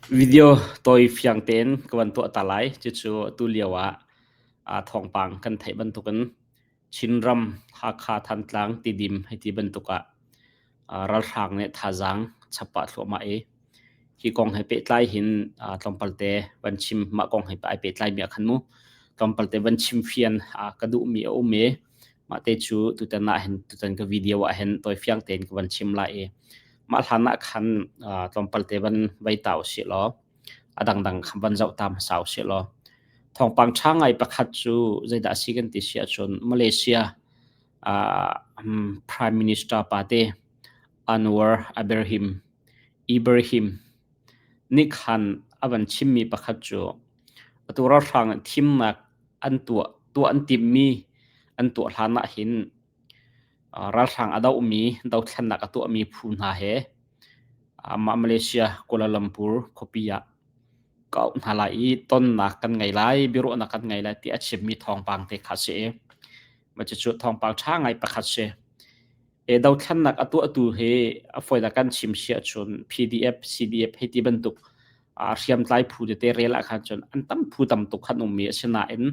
Video tawi fiang tein ka van tuah ta lai. Cucu atu lio ah thawngpang kan theih bantukin Chinram, Hakha, Thantlang, Tidim hei ti bantuk ah ralhrang nih thazaang chap pah thluahmah i hi kong he pehtlai hin tlawmpal te van chim mah kong he ai pehtlai mi ah khan mu tlawmpal te van chim fian ka duhmi a um i mah te cu tutan ah hin tutan ka video ah hin tawi fiang tein ka van chim lai i mah hlan ah khan tlawmpal te van vai ta usih law a dangdang kha van zoh ta hmasa usih law thawngpang ṭha ngai pakhat cu zeidah a si kan ti si ahcun Malaysia Prime Minister pate Anwar Ibrahim Ibrahim nih khan a van chimmi pakhat cu atu ralhrang thimnak an tuah tuah an timmi an tuah hlan ah hin ralhrang a dohmi dothlennak a tuahmi phu hna he amah Malaysia Kuala Lumpur khuapi ah ka auh hna lai i tonnak kan ngei lai, biaruahnak kan ngei lai ti a chimmi thawngpang te kha a si i mah cucu thawngpang ṭha ngai pakhat si. E dothlennak a tuahtu hi a fawinak kan chim si ahcun PDF, CDF hei ti bantuk hriamtlai phu tete rel ah khan cun an tam phu tam tuk khan ummi a si nain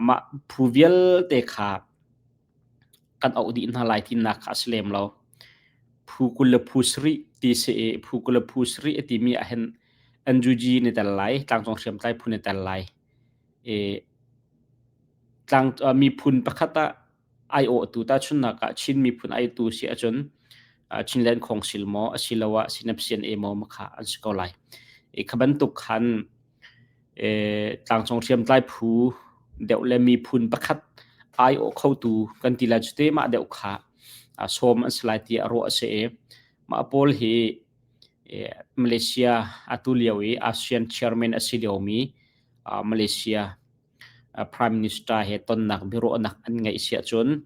mah phu vialte kha kan auh dih hna lai tinak kha a si lem lo. Phu 20 le phu sarih ti si i phu 20 le phu sarih a timi ahhin NUG ni tel lai, tlangcung hriamtlai phu ni tel lai. I tlang miphun pakhat ah aiawhtu tahchunhnak ah Chin miphun aiawhtu si ahcun Chinland Council maw asiloah Sinapsian maw kha an si ko lai. I kha bantuk khan tlangcung hriamtlai phu deuh le miphun pakhat aiawh khotu kan ti lai cu te mah deuh kha sawm an si lai tiah ruah a si i mah pawl hi Malaysia atu lio i ASEAN chairman a si liomi Malaysia Prime Minister he tonnak biaruahnak an ngeih si ahcun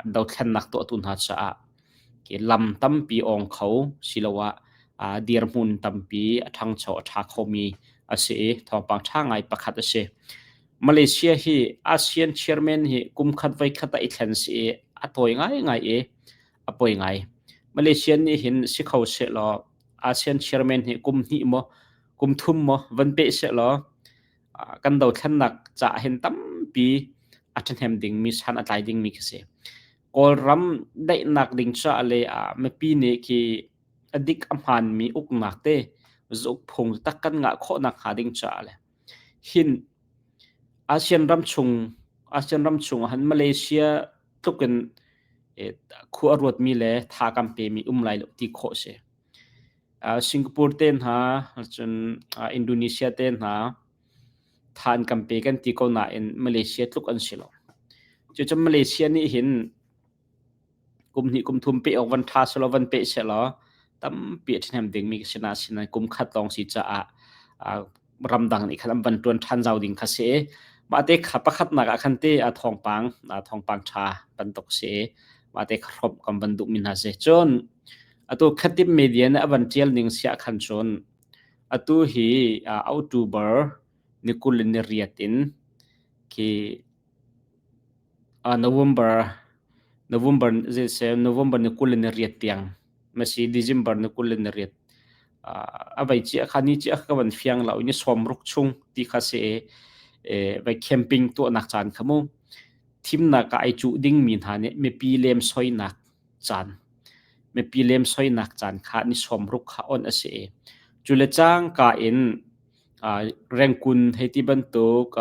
dothlennak tuahtu hna caah lam tampi awng kho siloah dirhmun tampi a ṭhangcho a ṭha khomi a si i thawngpang ṭha ngai pakhat a si. Malaysia hi ASEAN chairman hi kum khat voi khat ah i thlen si i a tawi ngaingai i a poi ngai. Malaysia nih hin si kho sehlaw ASEAN chairman hi kum hnih maw kum thum maw van peh sehlaw kan dothlennak caah hin tampi a ṭhahnem dingmi san a tlai dingmi khi si. Kawlram daihnak ding caah le mipi nih khi a dik a hmaanmi uknak te zaukphung tak kan ngah khawhnak hnga ding caah le hin ASEAN ram chung ASEAN ram chung ah hin Malaysia tluk in khua a ruatmi le tha kan pemi um lai lo ti khawh si. Singapore te hna cun Indonesia te hna tha an kan pe kan ti ko nain Malaysia tluk an si lo. Cucu Malaysia nih hin kum hnih kum thum pe awk van ṭha selaw van peh selaw tampi a ṭhahnem dingmi ka si na sinain kum khat lawng si caah ramdang nih khan an van ṭuan ṭhan zau ding kha si. Mah te kha pakhatnak ah khan te a thawngpang thawngpang ṭha bantuk si. Mah te kha hrawmh kan van duhmi hna si. Cun Atu khatip media nih a van ṭial ning siah khan cun atu hi October ni 20 le ni riat in khi November November November ni 20 le ni riat tiang masi December ni 20 le ni riat a vai cia kha ni cia ka van fiang lo ni 60 chung ti kha si vai camping tuahnak caan kha mu thimnak ah ai cuh dingmi hna nih mipi lem soinak caan mipi lemsoinak caan kha ni 60 kha on a si i cu le cangka in Rengkun hei ti bantuk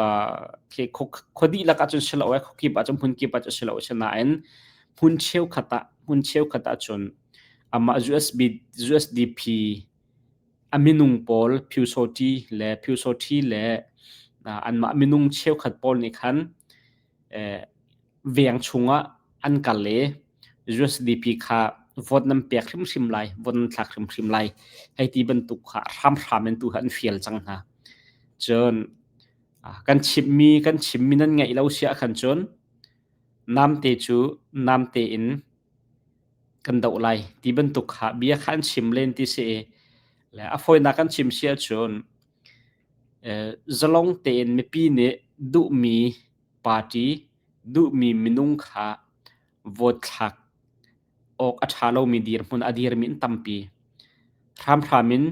khua dihlak ahcun si lo khua kip ahcun hmun kip ahcun si lo asinain hmun cheukhat ah hmun cheukhat ahcun amah USB USDP a minung pawl Pyusawṭi le Pyusawṭhi le anmah minung cheukhat pawl nih khan Veng chungah an kal i USDP kha vote nan pek hrimhrim lai, vote nan thlak hrimhrim lai hei ti bantuk kha hramhram in tu kha an fial cang hna. Cun kan chimmi kan chimmi nan ngaih lo si ahkhan cun namte cu namte in kan doh lai ti bantuk kha bia kha an chim len ti si i le a fawinak kan chim si ahcun zalong tein mipi nih duhmi Party duhmi minung kha vote thlak awk a ṭha lomi dirhmun a dirmi an tampi. Hramhram in.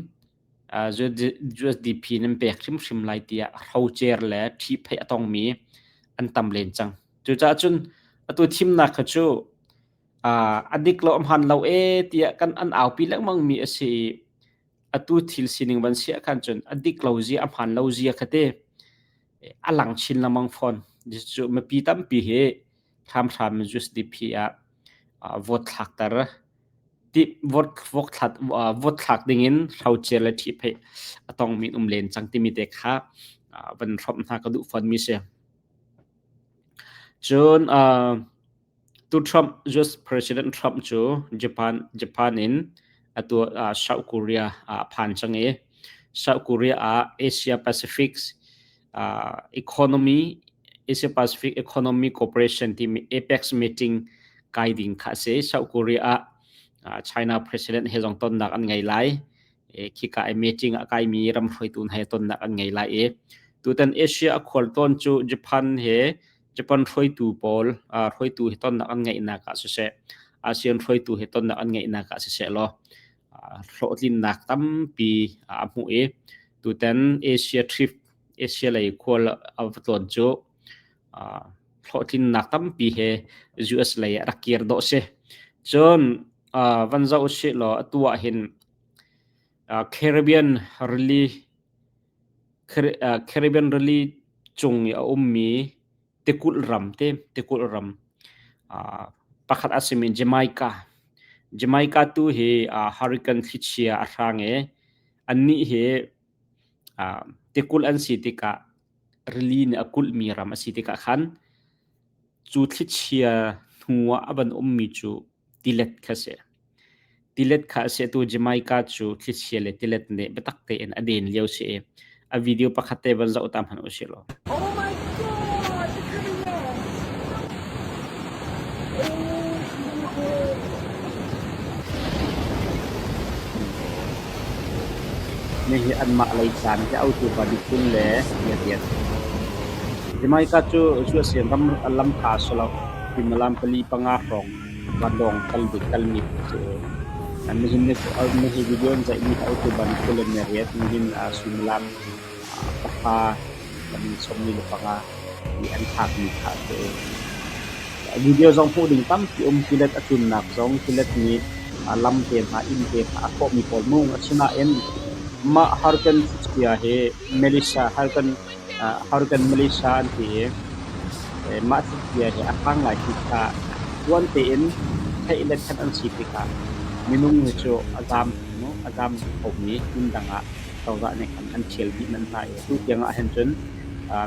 USDP nan pek hrimhrim lai tiah hrocer le ṭhihphaih a tongmi an tam len cang. Cucaah cun atu thimnak kha cu a dik lo a hmaan lo ee tiah kan an aupi lengmang mi a si i atu thil sining van si ah khan cun a dik lo zia a hmaan lo zia kha te a lang chin lengmang fawn. Cu mipi tampi hi hramhram in USDP ah vote thlakter vote thlak dingin hrocer le ṭhihphaih a tongmi an um len cang timi te kha van hrawmh hna ka duh fawnmi si. Cun tu Trump US President Trump cu Japan in atu South Korea ah a phan cang i South Korea ah Asia Pacific Economy Asia Pacific Economy Cooperation timi APEC meeting kai ding kha a si. South Korea ah China President he zong tonnak an ngei lai. Khika i meeting a kaimi ram hruaitu hna he tonnak an ngei lai i tutan Asia a khualtawn cu Japan he Japan hruaitu pawl hruaitu he tonnak an ngeihnak ah siseh ASEAN hruaitu he tonnak an ngeihnak ah siseh law hlawhtlinnak tampi a hmuh i tutan Asia trip Asia lei khual a va tlawn cu hlawhtlinnak tampi he US lei ah rak kir dawh si. Cun van zoh usih law atu ah hin Caribbean rili Caribbean rili cung i a ummi tikulh ram te tikulh ram pakhat a simi Jamaica. Jamaica tu hi hurricane thlichia a hrang i annih hi tikulh an si tikah rili nih a kulhmi ram a si tikah khan cu thlichia hnu ah a van ummi cu tilet kha si. Tilet kha a si. Atu Jamaica cu thlichia le tilet nih biatak tein a den lio si i a video pakhat te van zoh ta hmanh usih law. Oh my God! Oh, beautiful. Nihi anmah lei caan hi autu pa dikun le rian. Jamaica cu Zuasian ram lamtha a si lo. Suimilam pali panga hrawng vanlawng kal bik kalmi a si. Nihin ni video an zeihmi hi autu ban 28 nihin suimilam pahra kan 45 i an thlakmi kha a si. Video zong hmuh ding tampi um. Tilet a tlunnak zong tilet nih lam te hna, inn te hna a hrawhmi pawl mung. Asinain mah hurricane thlichia hi Melissa hurricane hurricane Melissa an ti i mah thlichia hi a hrang ngai ti kha tuan tein theih le thanh an si tikah minung hi cu a zaam a zaam khomi hmun dang ah cozah nih khan an ṭhial dih manh hna i atu tiang ah hin cun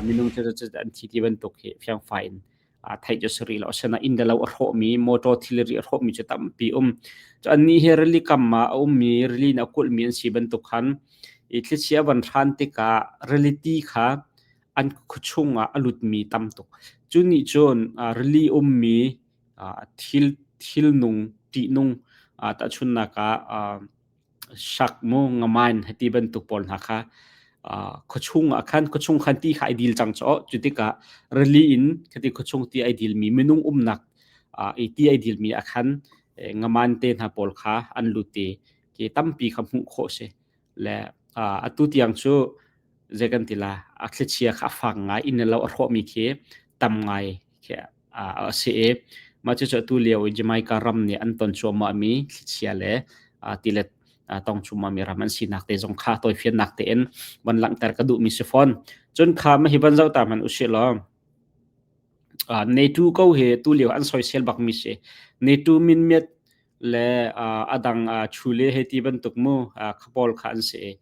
minung cu an thi ti bantuk hi fiangfai in theih cu si rih lo. Asinain inn le lo a hrawhmi, motor thilri a hrawhmi cu tampi um. Cu annih hi rili kam ah a ummi, rili in a kulhmi an si bantuk khan i thlichia van hran tikah rili ti kha an khuachung ah a lutmi tam tuk. Cu nih cun rili ummi thil thilnung, ṭihnung tahchunhnak ah shak mu ngamain heti bantuk pawl hna kha khuachung ah khan khuachung khan ti kha ai dil cang chaw cu tikah rili in khati khuachung ti ai dilmi minung umnak i ti ai dilmi ah khan ngaman te hna pawl kha an lut ti ki tampi kha hmuh khawh si le atu tiang cu zei kan ti la a thlichia kha a fak ngai inn le lo a hrawhmi khi tam ngai khi a si i mah cucu atu lio i Jamaica ram nih an ton cuahmahmi thlichia le tilet tong cuahmahmi ram an sinak te zong kha tawifiannak tein van langhter ka duhmi si fawn. Cun kha ma hi van zoh ta hmanh usih law NATO ko hi tu lio an soisel bakmi si. NATO minmiat le a dang chule hei ti bantuk mu kha pawl kha an si.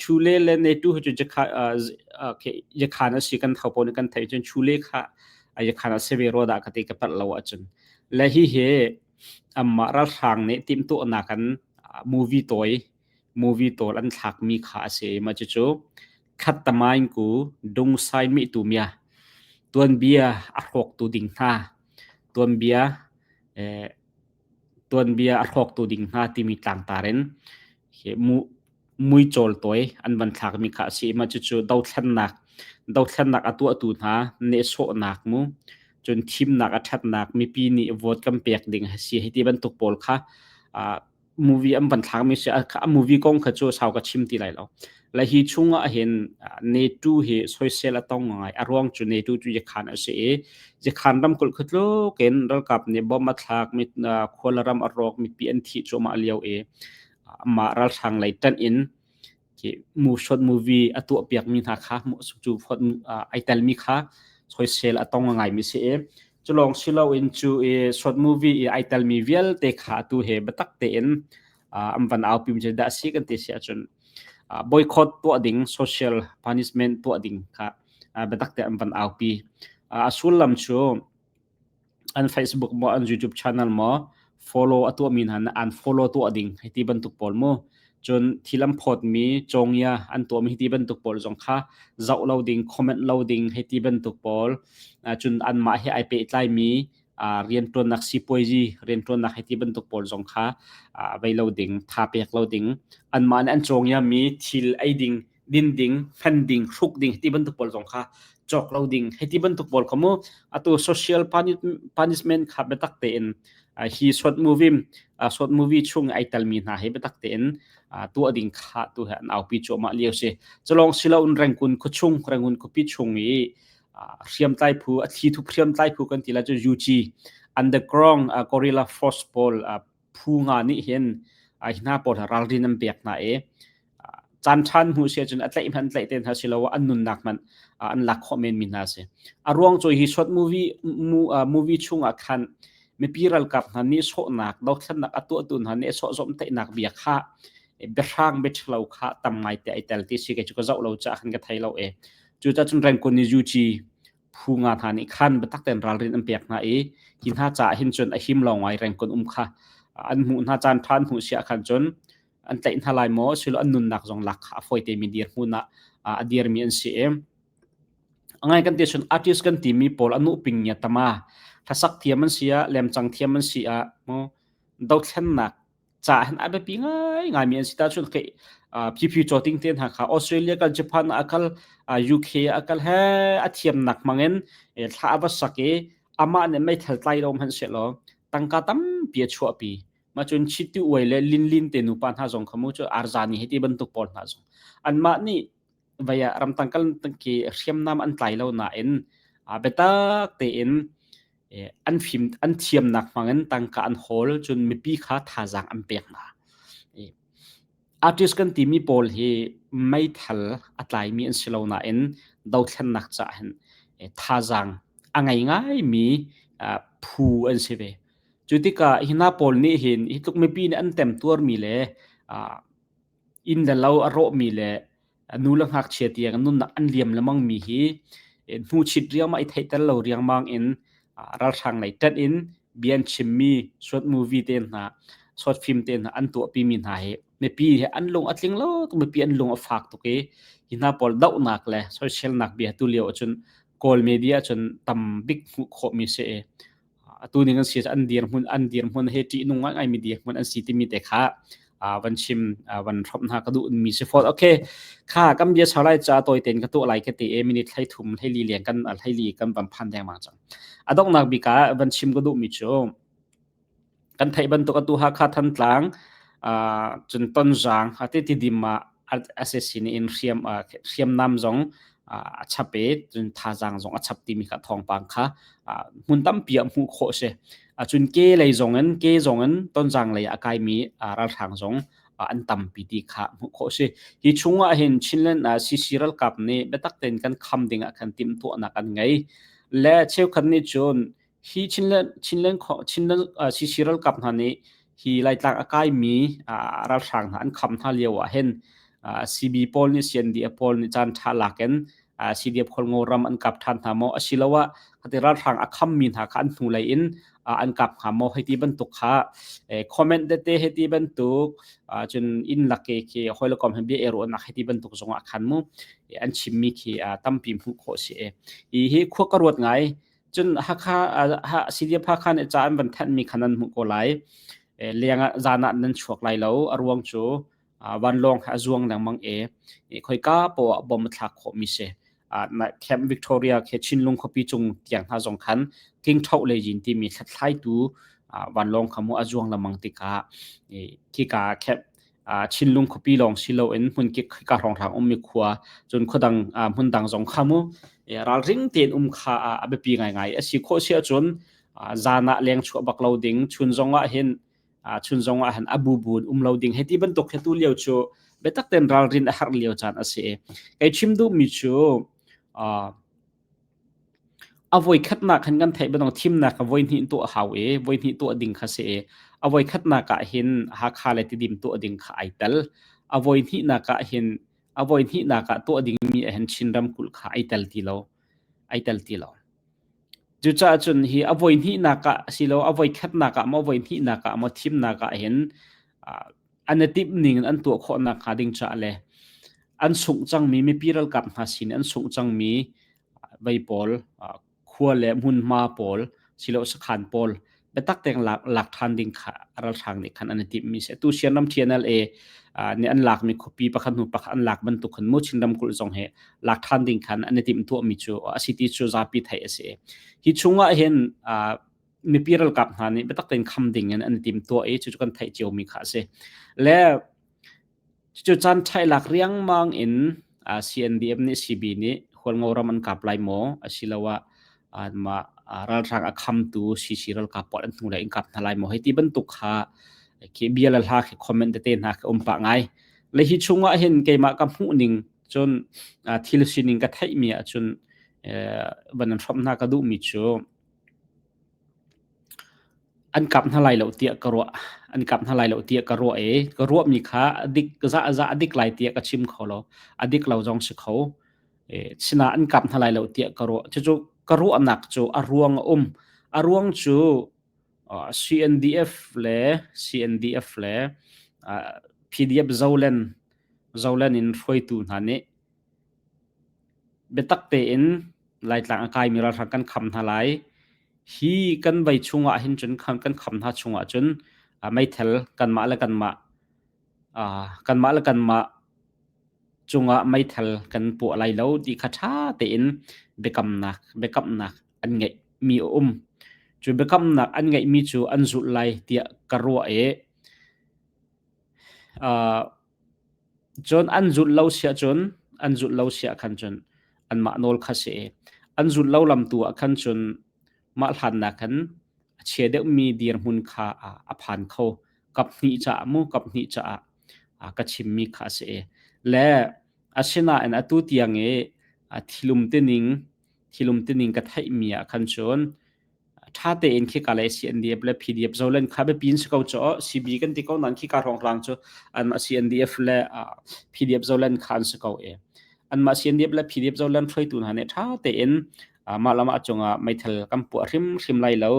Chule le netu cu yakhan a si kan tho pawl nih kan theih cun chule kha yakhan a si ve rua dah ka ti ka palh lo ahcun. Le hi hi amah ralhrang nih timhtuahnak an movie tawi movie tawl an thlakmi kha a si. Mah cucu khattamaing ku dungsai mi tu mia tuanbia a hrawktu ding hna tuanbia tuanbia a hrawktu ding hnga timi tlangtar in muicawl tawi an van thlakmi kha a si. Mah cucu dothlennak dothlennak a tuahtu hna nehsawhnak mu cun thimnak a ṭhatnak mipi nih vote kan pek ding a si hei ti bantuk pawl kha. Movie an van thlakmi si. A movie kong kha cu sau ka chim ti lai lo. Le hi chungah hin NATO hi soisel a tong ngai. A ruang cu NATO cu Yakhan a si i Yakhan ramkulh kha tluk in ralkap nih bomb a thlak mi khua le ram a rawk mipi an thih cuahmah lio i amah ralhrang lei ṭanh in short movie a tuahpiakmi hna kha cu ai telmi kha soisel a tong ngaimi si i cu lawng si loin cu i short movie i ai telmi vialte kha atu he biatak tein an van aupi mi dah si kan ti si ahcun boycott tuah ding, social punishment tuah ding kha biatak te an van aupi. A sullam cu an Facebook maw an YouTube channel maw follow a tuahmi hna nih an follow tuah ding hei ti bantuk pawl mu. Cun thil an phawtmi cawngia an tuahmi hi ti bantuk pawl zong kha zoh lo ding, comment lo ding hei ti bantuk pawl. Cun anmah he ai pehtlaimi rianṭuannak sipuazi rianṭuannak hei ti bantuk pawl zong kha vei lo ding, tha pek lo ding. Anmah nih an cawngiami thil ei ding din ding, fen ding, hruk ding ti bantuk pawl zong kha cawk lo ding hei ti bantuk pawl kha mu. Atu social punishment kha biatak tein hi short movie short movie chung ai telmi hna he biatak tein tuah ding kha tu he an aupi cuahmah lio si. Culong silo in Rangoon khuachung, Rangoon khuapi chung i hriamtlai phu, a thli thup hriamtlai phu kan ti la cu UG Underground Guerrilla Force pawl phu nga nih hin hi hna pawl ralrin an pek hna i caan ṭhan hmu si ahcun a tlaih hmanh tlaih te hna si lo an nunnak hmanh an lak khawh men mi hna si. A ruang cu hi short movie movie chungah khan mipi ralkap hna nih sawhnak dothlennak a tuahtu hna nih sawh zawmhtaihnak bia kha biahrang biaṭhalo kha tam ngai te ai tel ti si. Kei cu ka zoh lo caah khan ka thei lo e. Cucaah cun Rangoon ni Yuci phu nga hna nih khan biatak tein ralrin an pek hna i hi hna caah hin cun a him lo ngai Rangoon um kha. An hmuh hna caan ṭha an hmuh si ah khan cun an tlaih hna lai maw silo an nunnak zong lak kha a fawi temi dirhmun ah a dirmi an si i angai kan ti cun artist kan timi pawl anu ping nya tama hlasak thiam an si ah, lemcang thiam an si ah mu dothlennak ca hin a biapi ngai ngai mi an si ta. Chun ke Phi Chaw Ting te hna kha Australia kal, Japan a kal, UK a kal he a thiamnak mangin thla a va sak i amah nih meithal tlai lo hmanh se law tangka tampi a chuahpi. Mah cun Chiti Uai le Lin Lin te nupa hna zong kha mu cu Arzani he ti bantuk pawl hna zong anmah nih vei ah ramtang kal ki hriamnam an tlai lo nain biatak tein an fim an thiamnak hmangin tangka an hawl, cun mipi kha thazaang an pek hna. Artist kan timi pawl hi meithal a tlaimi an si lo nain dothlennak caah hin thazaang a ngei ngaimi phu an si ve. Cu tikah hi hna pawl nih hin hi tluk mipi nih an temtuarmi le inn le lo a rawhmi le nu le ngakchia tiang nunnak an liam lengmangmi hi hnuchit riangmang i theihter lo riangmang in ralhrang lei ṭanh in bia an chimmi short movie te hna, short film te hna an tuahpimi hna hi mipi hi an lung a tling lo tuk, mipi an lung a fak tuk i hi hna pawl dohnak le soiselnak bia tu lio ahcun Kawl media cun tam bik hmuh khawhmi si i atu ning an si an dirhmun he ṭihnung ngaingai mi dirhmun an si timi te kha van chim van hrawmh hna ka duh mi si fawn. Okay, kha kan bia sau lai ca tawi tein ka tuah lai ka ti e. Minute 33 14 leng kan 14 kan van phan dengmang cang. A donghnak bik ah van chim ka duh mi cu kan theih bantuk atu Hakha, Thantlang, cun Tonzang ati Tidim ah SAC nih in hriamnam zong a chap i cun thazaang zong a chap timi kha thawngpang kha hmun tampi ah hmuh khawh si. Cun ke lei zong in ke zong in Tonzang lei ah a kaimi ralhrang zong an tampi ti kha hmuh khawh si. Hi chungah hin Chinland CC ralkap nih biatak tein kan kham ding ah khan timhtuahnak an ngei. Le cheukhat nih cun hi Chinland Chinland Chinland CC ralkap hna nih hi Laitlang a kaimi ralhrang hna an kham hna lio ah hin CB pawl nih, CNDF pawl nih caan ṭha lak in CDF Khualngo ram an kap ṭhan hna maw, asiloah khati ralhrang a khammi hna kha an hnulei in an kap hnga maw hei ti bantuk kha comment tete hei ti bantuk, cun inn lak ke khi hawi le kom he bia i ruahnak hei ti bantuk zong ah khan mu an chimmi khi tampi hmuh khawh si. Hi hi khua ka ruat ngai. Cun Hakha CDF Hakha nih ca an van thanhmi kha nan hmuh ko lai. Leng ah zan ah nan chuak lai lo. A ruang cu vanlawng a zuang lengmang e. Khoika poah bom a thlak khawhmi si. Camp Victoria khi Chinlung khuapi cung tiang hna zong khan King Tho le Yin timi hlathlaitu. Vanlawng kha mu a zuang lengmang tikah khika khep Chinlung khuapi lawng si loin hmunkip khika hrawnghrang ummi khua cun khuadang hmundang zong kha mu ralring tein um kha a biapi ngaingai. A si khawh si ahcun zan ah leng chuah bak lo ding, chun zong ah hin chun zong ah hin a bubu in um lo ding hei ti bantuk he tu lio cu biatak tein ralrin a herh lio caan a si. Kei chim duhmi cu A voikhatnak khan kan theih bantuk thimnak kha voihnih in tuah a hau i voihnih tuah ding kha si i a voikhatnak ah hin Hakha le Tidim tuah ding kha ai tel. A voihnihnak ah hin a voihnihnak ah tuah dingmi ah hin Chin ramkulh kha ai tel ti lo. Ai tel ti lo. Cucaah cun hi a voihnihnak ah silo a voikhatnak ah maw voihnihnak ah maw thimnak ah hin an i timh ning in an tuah khawh nakhnga ding caah le an sungh cangmi mipi ralkap hna sin an sungh cangmi vei pawl khua le hmunhma pawl silo sakhan pawl biatak tein lak lak ṭhan ding kha ralhrang nih khan an i timhmi si. Atu Sianram TNLA nih an lakmi khuapi pakhat hnu pakhat an lak bantuk khan mu Chin ramkulh zong hi lak ṭhan ding khan an i timh tuahmi cu a si ti cu zapi theih a si. Hi chungah hin mipi ralkap hna nih biatak tein kham ding in an i tim tuah i cucu kan theih ciomi kha a si. Le cucu caan ṭhai lak riangmang in CNDF nih CB nih Hualngo ram an kap lai maw asiloah mah ralhrang a khamtu CC ralkap pawl an hnulei in kap hna lai maw hei ti bantuk kha khi bia le hla khi comment tete hna khi um pah ngai. Le hi chungah hin keimah ka hmuh ning cun thil sining ka theihmi ahcun van an hrawmh hna ka duhmi cu An kap hna lai lo tiah ka ruah. An kap hna lai lo tiah ka ruah i ka ruahmi kha a dik za a dik lai tiah ka chim kho lo. A dik lo zong si kho. Sinah an kap hna lai lo tiah ka ruah. Cucu ka ruahnak cu a ruang a um. A ruang cu CNDF le CNDF le PDF Zoland Zoland in hruaitu hna nih Biatak tein Laitlang a kaimi ralhrang kan kham hna lai. Hi kan vei chungah hin cun kan kham hna chungah cun meithal kanmah le kanmah kanmah le kanmah cungah meithal kan puah lai lo ti kha ṭha tein biakamnak biakamnak an ngeihmi a um. Cu biakamnak an ngeihmi cu an zulh lai tiah ka ruah i Cun an zulh lo siah cun an zulh lo siah khan cun anmah nawl kha si i an zulh lo lam tu ah khan cun mah hlannak khan a chia deuhmi dirhmun kha a phan kho. Kap hnih caah mu kap hnih caah ka chimmi kha a si i le asinain atu tiang i thilum tining thilum tining ka theihmi ah khan cun ṭha tein khika le CNDF le PDF zolen kha biapi in si ko cu CB kan ti ko nain khika hrawnghrang cu anmah CNDF le PDF zolen kha an si ko i anmah CNDF le PDF zolen hruaitu hna nih ṭha tein mah le mah cungah meithal kan puah hrimhrim lai lo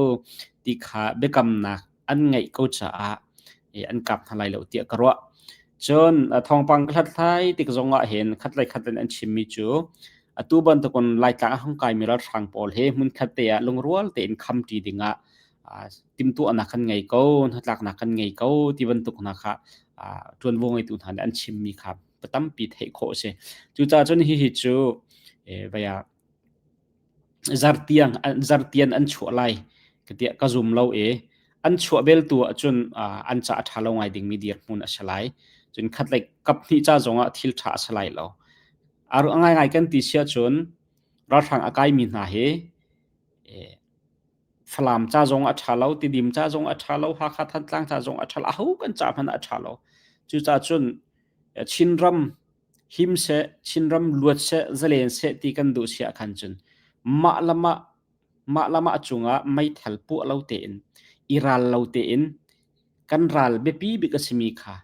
ti kha biakamnak an ngeih ko caah an kap hna lai lo tiah ka ruah. Cun thawngpang ka hlathlai tik zong ah hin khatlei khat in an chimmi cu atu bantukun Laitlang a hung kaimi ralhrang pawl hi hmunkhat te ah lungrual tein khamṭi dingah timhtuahnak kan ngei ko, hnatlaknak kan ngei ko ti bantuk hna kha ṭuanvo ngeitu hna nih an chimmi kha tampi theih khawh a si. Cucaah cun hihi cu vei ah zartiang an chuah lai ka tiah ka zum lo i an chuah bel tu ahcun an ca a ṭha lo ngai dingmi dirhmun a si lai. Cun khatlei kap hnih ca zongah thil ṭha a si lai lo. A ngaingai kan ti si ahcun ralhrang a kaimi hna hi Falam ca zong a ṭha lo, Tidim ca zong a ṭha lo, Hakha Thantlang ca zong a ṭha lo, aho kan ca hmanh ah a ṭha lo. Cucaah cun Chinram him seh, Chinram luat seh, zalen seh ti kan duh si ahkhan cun mah le mah mah le mah cungah meithal puah lo tein, i ral lo tein kan ral biapi bik a simi kha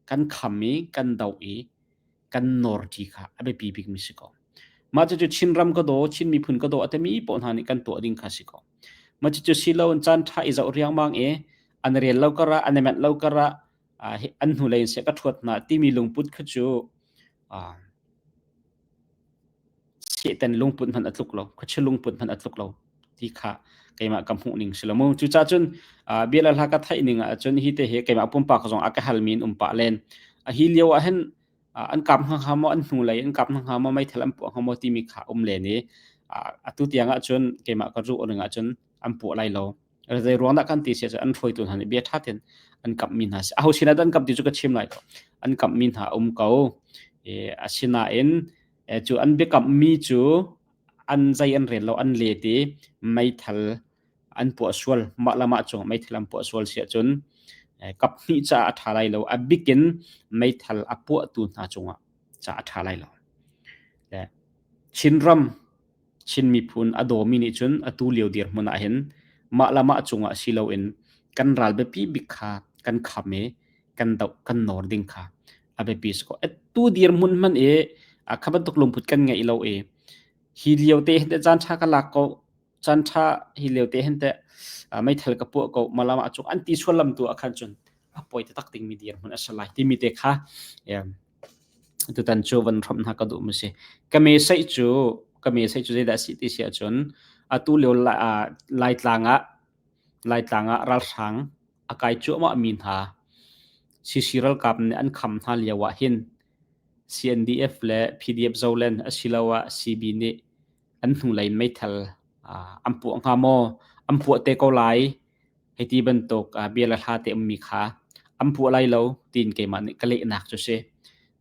kan kham i kan doh i kan nawr ṭi kha a biapi bikmi si ko. Mah cucu Chinram ka daw, Chin miphun ka daw a timi paoh hna nih kan tuah ding kha si ko. Mah cucu si lo in caan ṭha i zoh riangmang i an rel lo karah, an i menh lo karah, an hnulei in seh ka ṭhuat hna timi lungput kha cu Satan lungput hmanh a tluk lo, khuachia lungput hmanh a tluk lo ti kha keimah ka hmuh ning si lo mu. Cucaah cun bia le hla ka theih ning ahcun hi te hi keimah pumpak zong a ka halmi in um pah len. Hi lio ah hin an kap hna hnga maw, an hnulei an kap hna hnga maw, meithal an puah hnga maw timi kha um len i atu tiang ahcun keimah ka ruah ning ahcun an puah lai lo. Zei ruang dah kan ti si an hruaitu hna nih bia ṭha tein an kamhmi hna si. Aho sinah dah an kamh ti cu ka chim lai lo. An kamhmi hna a um ko. Asinain cu an biakammi cu an zei an rel lo an let i meithal an puah sual mah le mah cung meithal an puah sual si ahcun kap hnih caah a ṭha lai lo. A bik in meithal a puahtu hna cungah caah a ṭha lai lo. Chinram Chin miphun a dawmi nih cun atu lio dirhmun ah hin mah le mah cungah si loin kan ral biapi bik kha kan kham i kan doh kan nawr ding kha a biapi si ko. Atu dirhmun hmanh i kha bantuk lungput kan ngeih lo i hi lio te hin teh caan ṭha ka lak ko caan ṭha hi lio te hin teh meithal ka puah ko mah le mah cung an ti sual lam tu ah khan cun a poi taktak dingmi dirhmun a si lai timi te kha tutan cu van hrawmh hna ka duh mu si. Ka meseih cu ka meseih cu zeidah a si ti si ahcun atu lio Laitlang ah Laitlang ah ralhrang a kai cuahmah mi hna CC ralkap nih an kham hna lio ah hin CNDF le PDF Zoland asiloah CB nih an hnulei meithal an puah hnga maw? An puah te ko lai. Hei ti bantuk bia le hla te ummi kha an puah lai lo tiin keimah nih ka lehnak cu si.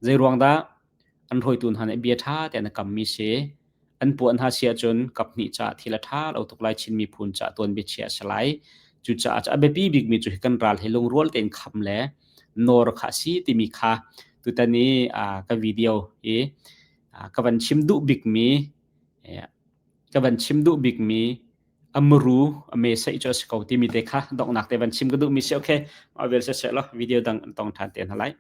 Zeiruang dah an hruaitu hna nih bia ṭha tein a kammi si. An puah hna si ahcun kaphnih caah thil a ṭha lo tuk lai Chin miphun caah tuanbia chia a si lai. Cucaah a biapi bikmi cu hi kan ral hi lungrual tein kham le nawr kha a si timi kha tutan i ka video hi ka van chim duh bikmi ka van chim duh bikmi a muru a me saih cu a si ko timi te kha donghnak te van chim ka duhmi si okay mah vial siseh law video dang an tong ṭhan te hna lai.